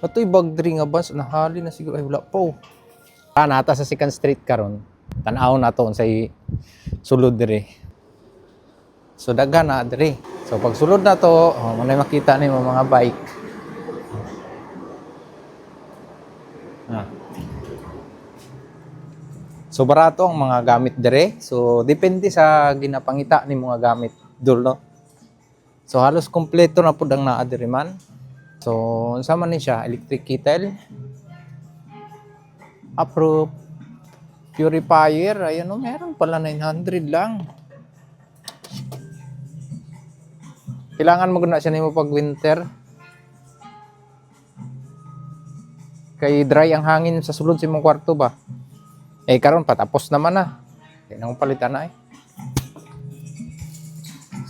Ato'y bag diri nga bus, nahali na siguro. Ay, wala pa oh. Ah, nata sa Second Street karon. Tan-aw na to unsay sulod diri. So daghan na diri. So pag sulod na to, oh, mo makita nimo mga bike. Ah. So barato ang mga gamit dire. So depende sa ginapangita ni mga gamit dul, no. So halos kompleto na pud ang naa diri man. So unsa man ni siya, electric kettle. Approve. Purifier, ayan oh, meron pala 900 lang. Kailangan mo na siya nimo pag winter. Kay dry ang hangin sa sulod sa imong kwarto ba. Eh karon patapos naman na. Kaya nang palitan na eh.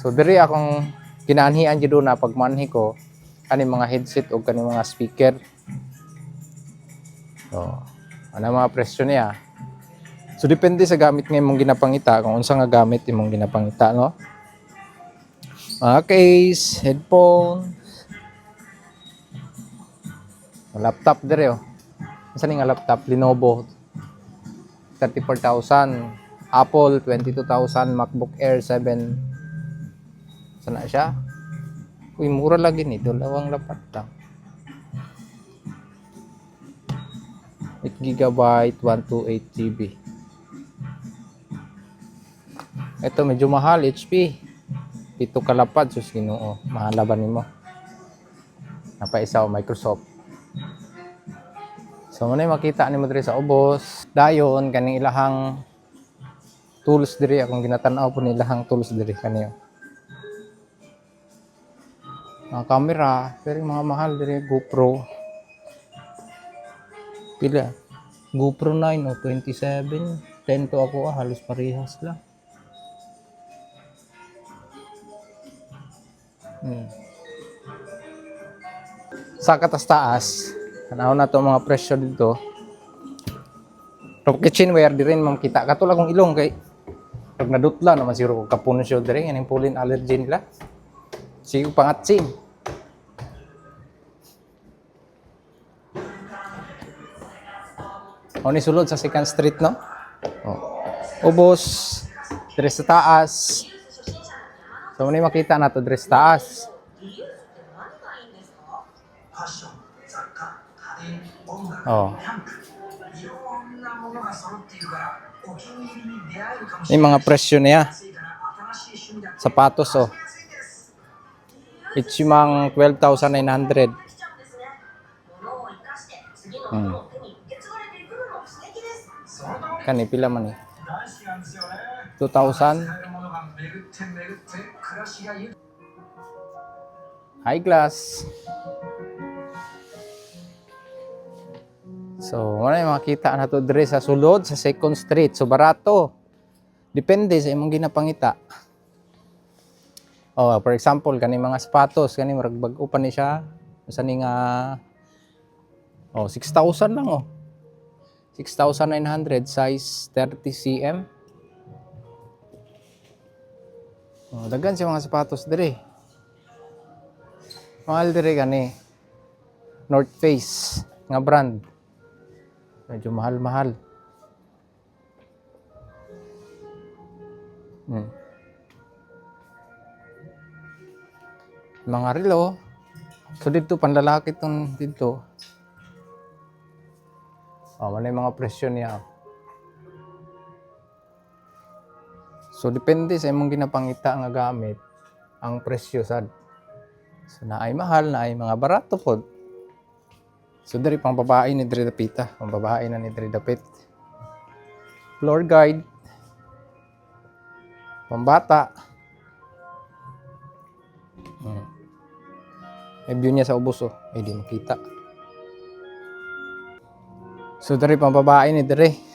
So diri akong ginaanhian jud na pag manhi ko kani mga headset o kani mga speaker. So, ano mga presyo niya? So depende sa gamit nga imong ginapangita kung unsa nga gamit imong ginapangita, no? Mga case, headphone, laptop dire oh. Unsa ni nga laptop? Lenovo 34,000, Apple 22,000, MacBook Air 7. Sana siya? Uy, mura lagi ni, dalawang lapat lang. 8 GB, 128 GB. Ito medyo mahal, HP. Pito kalapad, sus Ginoo. Mahal ba nimo? Napaisa o Microsoft. So muna makita nimo diri sa ubos. Dayon kaning ilahang tools diri, akong ginatan-aw po nilahang tools diri kaniyo. Mga camera, pero yung mga mahal diri, GoPro. Pila? GoPro 9 o 27, 10 to ako ah, halos parehas lang. Sa katas-taas, tanaw na to mga presyo dito. Pero kitchenware di rin makita. Katulad akong ilong kay pag nadutla naman siguro ko kapon siya diri yaning pollen allergy nila. Sige pangatsin. O ni sulod sa Second Street, no? O. Ubos, diri sa taas. So mo ni makita na to diri sa taas. ファッション、雑貨、家電、音楽、 Oh. キャンプ、いろんなものが揃っているから、お気に入りに出会えるかもし Yung れない。 mga presyo niya. 安いから新しい趣味だって Sapatos oh. 始めやすいんです。 Ichimang 12,900. きちゃうんですね。物を生かして次の人の手に受け継がれていくのも素敵です。その通り。 Kani pila man eh. 大好きなんですよね。 2,000. 使えるものが巡って巡って暮らしが豊 High glass. So, wala yung makita na to diri sa sulod sa Second Street. So, barato. Depende sa imong ginapangita. Oh, for example, kani mga sapatos, kani murag bag-o pa ni siya. Sa ni nga oh, 6,000 lang oh. 6,900, size 30 cm. Oh, daghan siya mga sapatos diri. Mahal diri kani. North Face nga brand. Medyo mahal-mahal. Mga relo. So dito panlalaki tong dito. Oh, wala yung mga presyo niya. So depende sa imong ginapangita nga gamit ang presyo sad. So naay mahal, naay mga barato pod. So diri pang babae ni diri dapita, pang babae na ni diri dapit. Floor guide. Pambata. May view niya sa ubos oh. Ay, di makita. So diri pang babae ni diri.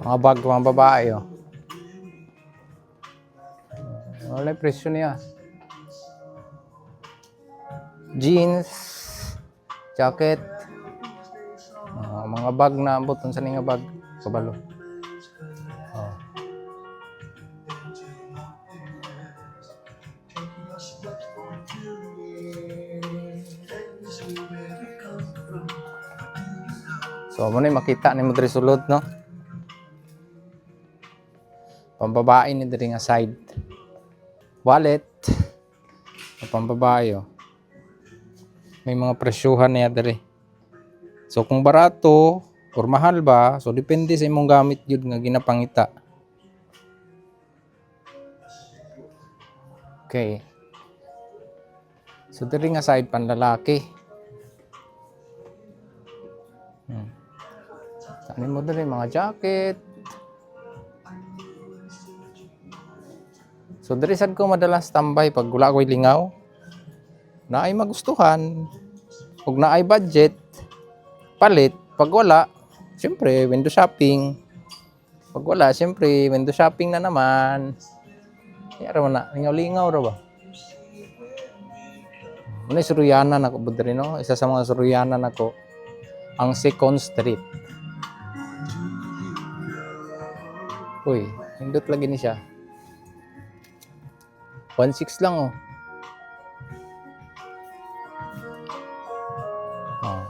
Mga bag, mga babae, oh. Wala yung presyo niya. Jeans, jacket, mga Mga bag na ambot unsa ni nga bag kabalo. Oh. So mo na makita nimo diri sulod, no? Pambabae ni diri nga side. Wallet. O pambabae, oh. May mga presyuhan niya diri. So kung barato or mahal ba, so depende sa imong gamit yun nga ginapangita. Okay. So diri nga side panlalaki. Saan mo diri mga jacket. So diri sad ko madalas tambay pag wala ko'y lingaw. Naay magustuhan ug naay budget, palit. Pag wala, siyempre window shopping. Pag wala, siyempre window shopping na naman. Kaya raw na, lingaw-lingaw raw ba? Muna suruyanan ako budri, no? Isa sa mga suruyanan ako ang Second Street. Uy, hindot lagi ni siya. 1.6 lang, oh. Oh.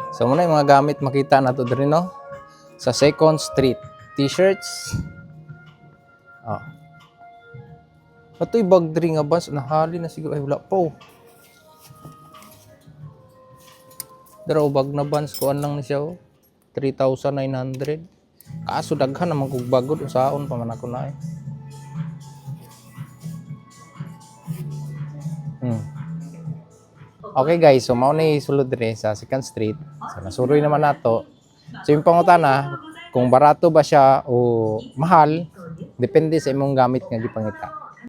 So muna yung mga gamit makita na to diri, no? Sa Second Street. T-shirts. Oh. Ato'y bag diri nga bus nahali na siguro ay wala pa, oh. Dara bag na buns kuan lang ni siya, oh. 3,900. Kaso daghan naman kog bagod usaon pa man ako na eh. Okay guys, so mao ni sulod diri sa Second Street. So nasuroy naman nato. So yung pangutana, kung barato ba siya o mahal, depende sa imong gamit nga gipangita.